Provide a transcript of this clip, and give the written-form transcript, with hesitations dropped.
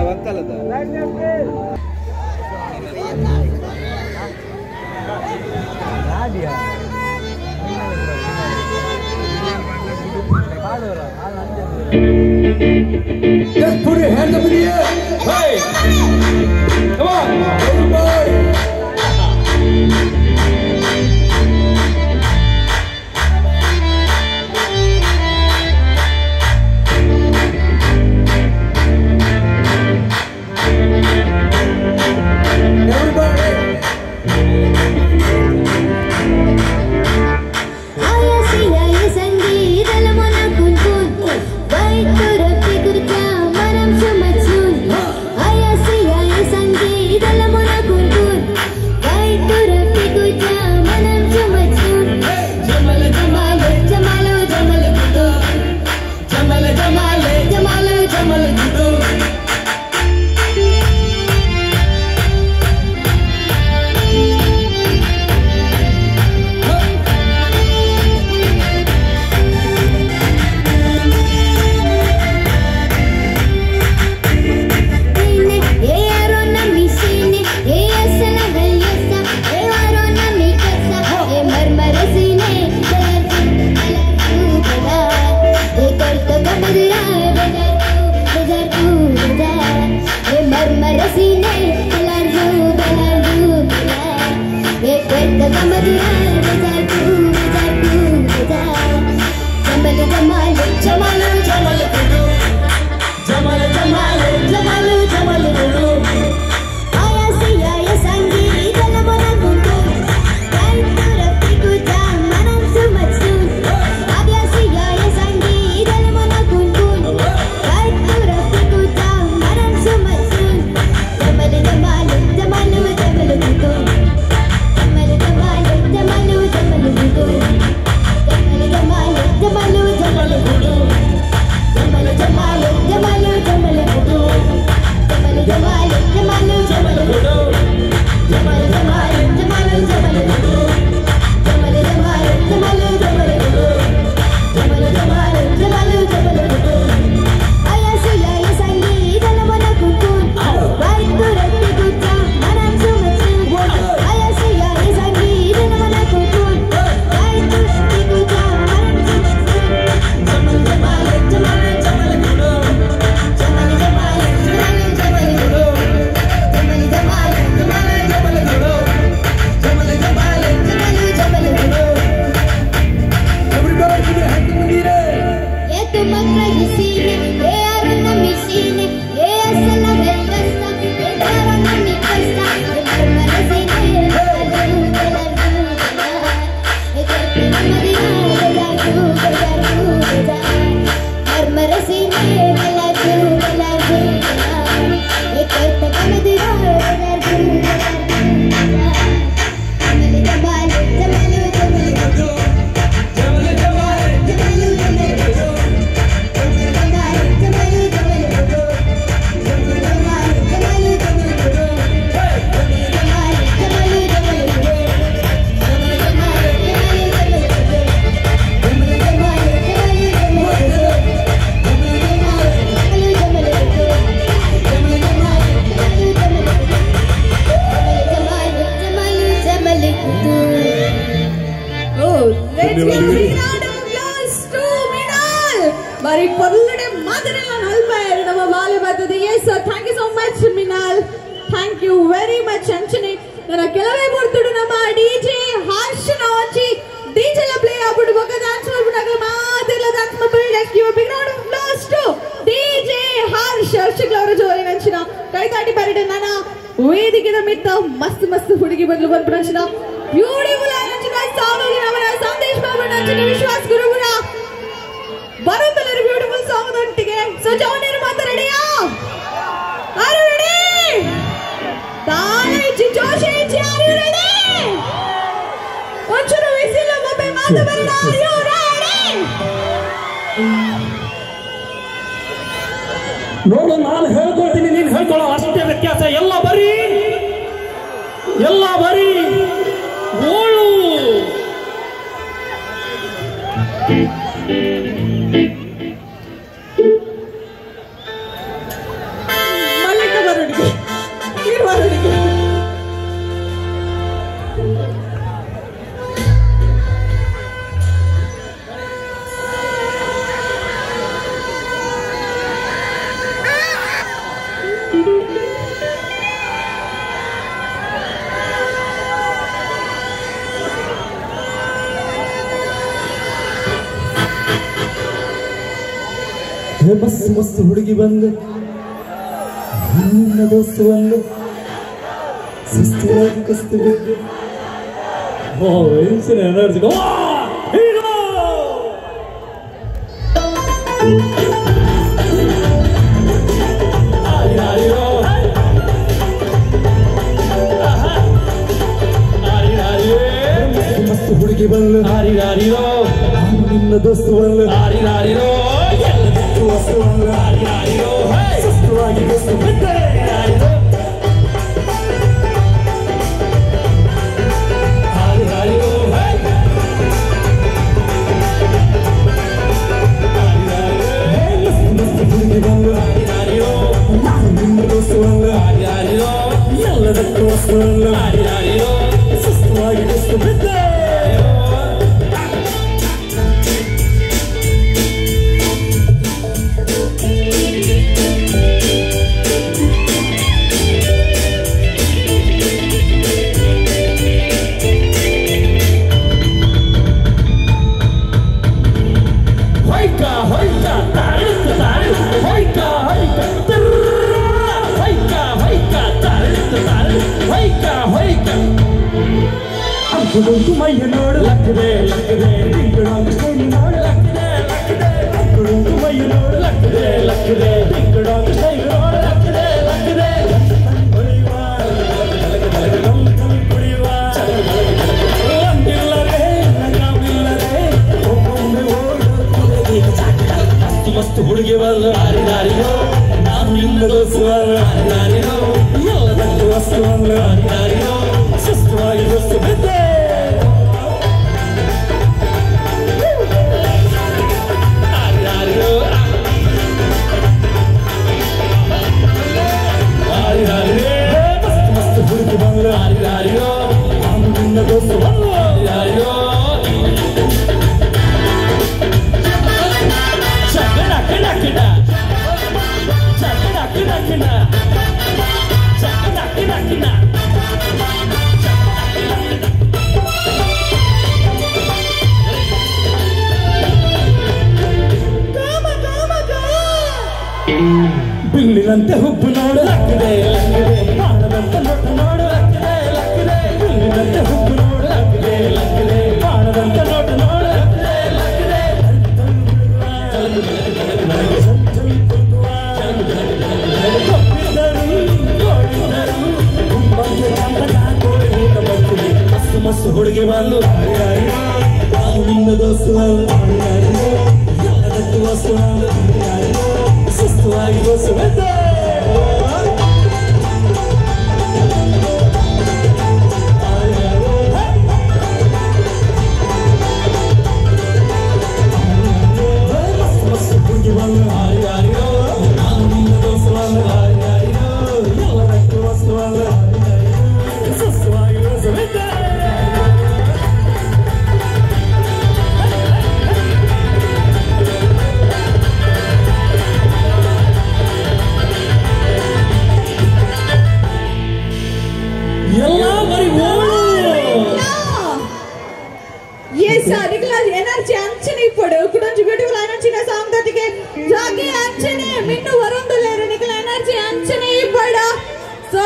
Just put your hands up in the air. Hey! Come on, everybody! Everybody! ಮಸ್ತ್ ಮಸ್ತ್ ಹುಡುಗಿ ಬದಲು ಬಂದ ಬ್ಯೂಟಿಫುಲ್ ವಿಶ್ವಾಸ್ ಗುರುಗುಣ ಬರೋದಲ್ಲರೂ ಬ್ಯೂಟಿಫುಲ್ ಸಾಂಗ್ ಒಟ್ಟಿಗೆ. ಸೊ ಜವನೇರು ಮಾತಾಡಿಯಾ are you ready? ತಾನೇ ಜೋಶ್ are you ready? ಒಂಚೂರು ವಿಸಿಲ್ ಒಬ್ಬೆ ಮಾತು ಬರಲ್ಲ. Are you ready? ನೋಡು, ನಾನು ಹೇಳ್ಕೊಳ್ತೀನಿ, ನೀನು ಹೇಳ್ಕೊಳ್ಳೋ ಅಷ್ಟೇ ವ್ಯತ್ಯಾಸ. ಎಲ್ಲ ಬರೀ ಎಲ್ಲ ಬರೀ ಓಳು. ಹೇ ಮಸ್ತ್ ಮಸ್ತ್ ಹುಡುಗಿ ಬಂದು ನಿನ್ನ ದೋಸ್ತು ಬಂದು ಸುಸ್ತಾಗಿ ಕಸ್ತು ಬಿದ್ದು. ಓ ಇನ್ಸಿನ ಎನರ್ಜಿ. ಹೀರೋ ಮಸ್ತ್ ಹುಡುಗಿ ಬಂದು ನಿನ್ನ ದೋಸ್ತು ಬಂದು ಸುಸ್ತವಾಗಿ ಕಸ್ತು ಬಿದ್ದೆ. ಮಸ್ತ್ ಹುಡುಗಿ ಬಂದು ನಿನ್ನ ದೋಸ್ತು ಬಂದು ಎಲ್ಲದಕ್ಕೂ ವಸ್ತು ಬಂದು ಸುಸ್ತವಾಗಿ ಕಸ್ತು ಬಿದ್ದೆ. ಮೈಯ ನೋಡು ಲಕ್ಕದೆ ಲಕ್ಕದೆ ಡಿಂಗಡಾಂಗ್ ಸ್ಟೈಲ್ ನೋಡು ಲಕ್ಕದೆ ಲಕ್ಕದೆ ಅಂಕುಡೊಂಕು ಮೈಯ ನೋಡು ಲಕ್ಕದೆ ಲಕ್ಕದೆ ಡಿಂಗಡಾಂಗ್ ಸ್ಟೈಲ್ ನೋಡು ಲಕ್ಕದೆ ಲಕ್ಕದೆ ಹೊಳೆಯುವ ಕುಡಿಯುವ ಒಂದಿಲ್ಲರೆ ಲಗಾಮಿಲ್ಲರೆ ಒಮ್ಮೊಮ್ಮೆ ಓಡು ಮಸ್ತು ಮಸ್ತು ಹುಡುಗಿ ಬಲ್ಲ ದಾರಿಯೋ ನಾನು ನಿನ್ನ ದೋಸ್ತು ದಾರಿಯೋ ಎಲ್ಲದಕ್ಕೂ ವಸ್ತು ದಾರಿಯೋ ಸುಸ್ತವಾಗಿ ದೋಸ್ತು ಬಿದ್ದೆ. ಮಸ್ತ್ ಮಸ್ತ್ ಹುಡುಗಿ ಬಂದ ನಾನು ನಿನ್ನ ದೋಸ್ತು ಬಿಲ್ಲಿನಂತೆ ಹುಬ್ಬು ನೋಡು ಲಕ್ಕದೆ ಲಕ್ಕದೆ ಬಾಣದಂತೆ ನೋಟ ನೋಡು ಲಕ್ಕದೆ ಲಕ್ಕದೆ ಬಿಲ್ಲಿನಂತೆ ಹುಬ್ಬು ನೋಡು ಲಕ್ಕದೆ ಲಕ್ಕದೆ ಬಾಣದಂತೆ ನೋಟ ನೋಡು ಲಕ್ಕದೆ ಲಕ್ಕದೆ ಮಸ್ತು ಮಸ್ತು ಹುಡುಗಿ ಬಂದು ನಾನು ನಿನ್ನ ದೋಸ್ತು ಎಲ್ಲದಕ್ಕೂ ವಸ್ತು ಸುಸ್ತವಾಗಿ ದೋಸ್ತು ಬಿದ್ದೆ. ಮಸ್ತ್ ಮಸ್ತ್ ಹುಡುಗಿ ಬಂದು ನಾನು ನಿನ್ನ ದೋಸ್ತು ಎಲ್ಲದಕ್ಕೂ ವಸ್ತು ಸುಸ್ತವಾಗಿ ದೋಸ್ತು ಬಿದ್ದೆ. ಎಲ್ಲ ಬರೀ ಓಡು. ಎಸ್ ನಿಖಿಲ ಎನರ್ಜಿ ಅಂಚನೆ ಇಪ್ಪಡು ಕುಡೊಂಜಿ ಬ್ಯೂಟಿಫುಲ್ ಎನರ್ಜಿನ ಸಾಂಗ್ ದೊಟ್ಟಿಗೆ ಜಾಗೆ ಅಂಚನೆ ಮಿನ್ನು ವರೊಂದುಲ್ಲೇರು ನಿಖಿಲ ಎನರ್ಜಿ ಅಂಚನೆ ಇಪ್ಪಡು. ಸೊ